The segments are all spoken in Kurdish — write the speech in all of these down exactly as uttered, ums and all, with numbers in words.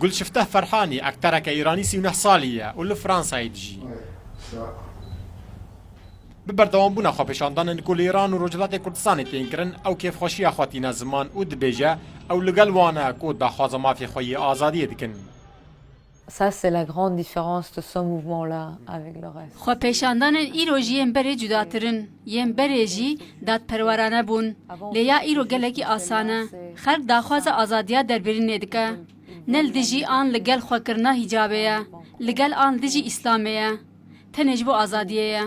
Gulşifteh Ferhanî ektereke Îranî sî û neh salî ye û li Fransayê dijî. Bi berdewambûna xwepêşandanan ku li Îran û Rojhilatê Kurdistanê tên kirin, ew kêfxweşiya xwe tîne ziman û dibêje, ew li gel wan e ku daxwaza mafê xwe yê azadiyê dikin. Ça, c'est la grande différence de ce mouvement-là avec le reste. Xwepêşandanên îro ji yên berê cudatir in. Yên berê jî dadperwerane bûn. Lê ya îro gelekî asan e. Xelk daxwaza azadiya derbirînê dike. Ne li dijî an li gel xwekirina hîcabê ye. Li gel an li dijî Îslamê ye. Tenê ji bo azadiyê ye.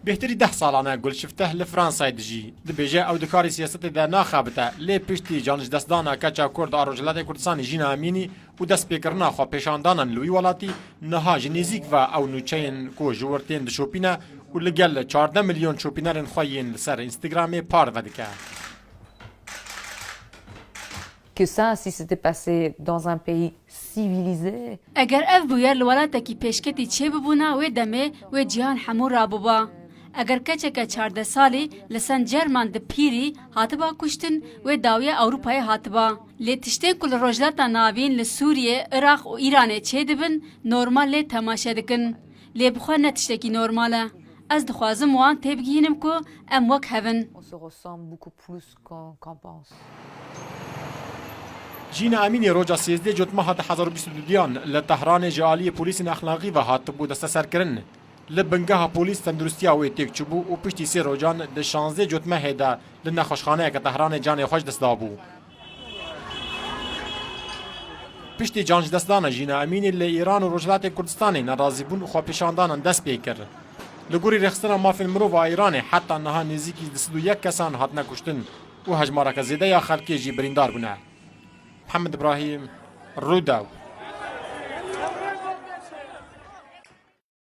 Bêhtirî deh salan e Gulşifteh li Fransayê dijî. Dibêje ew di karê siyasetê de naxebite, lê piştî can ji destdana keça Kurd a Rojhilatê Kurdistanê Jîna Emînî û destpêkirina xwepêşandanan li wî welatî, niha ji nêzîk ve ew nûçeyên ku ji wir tên dişopîne û li gel çardeh milyon şopînerên xwe yên li ser Instagramê parve dike. Que ça, si c'était passé dans un pays civilisé. Eger ev bûyer li welatekî pêşketî çêbibûna, wê demê wê cîhan hemû rabûba. Eger keçeke çardeh salî li Saint Germain de Pîrî hatiba kuştin, wê dawiya Ewropayê hatiba. Lê tiştên ku li Rojhilata Navîn, li Sûriyê, Iraq û Îranê çêdibin, normal lê temaşe dikin. Lê bi xwe ne tiştekî normal e. Ez dixwazim wan têbigihînim ku em wek hev in. On se ressemble beaucoup plus qu'on qu'on pense. Jîna Emînî roja sêzdeh Cotmeha du hezar û bîst û duyan li Tehranê ji aliyê polîsên exlaqî ve hatibû desteserkirin. Li bingeha polîs tenduristiya wê têk çûbû û piştî sê rojan di şazdeh Cotmehê de li nexweşxaneyeke Tehranê canê xwe ji dest dabû. Piştî can ji destdana Jîna Emînî li Îran û Rojhilatê Kurdistanê nerazîbûn û xwepêşandanan dest pê kir. Li gorî Rêxistina Mafên Mirov a Îranê heta niha nêzîkî du sed û yek kesan hatine kuştin û hejmareke zêde ya xelkê jî birîndar bûne. Mihemed Ibrahîm, Rûdaw.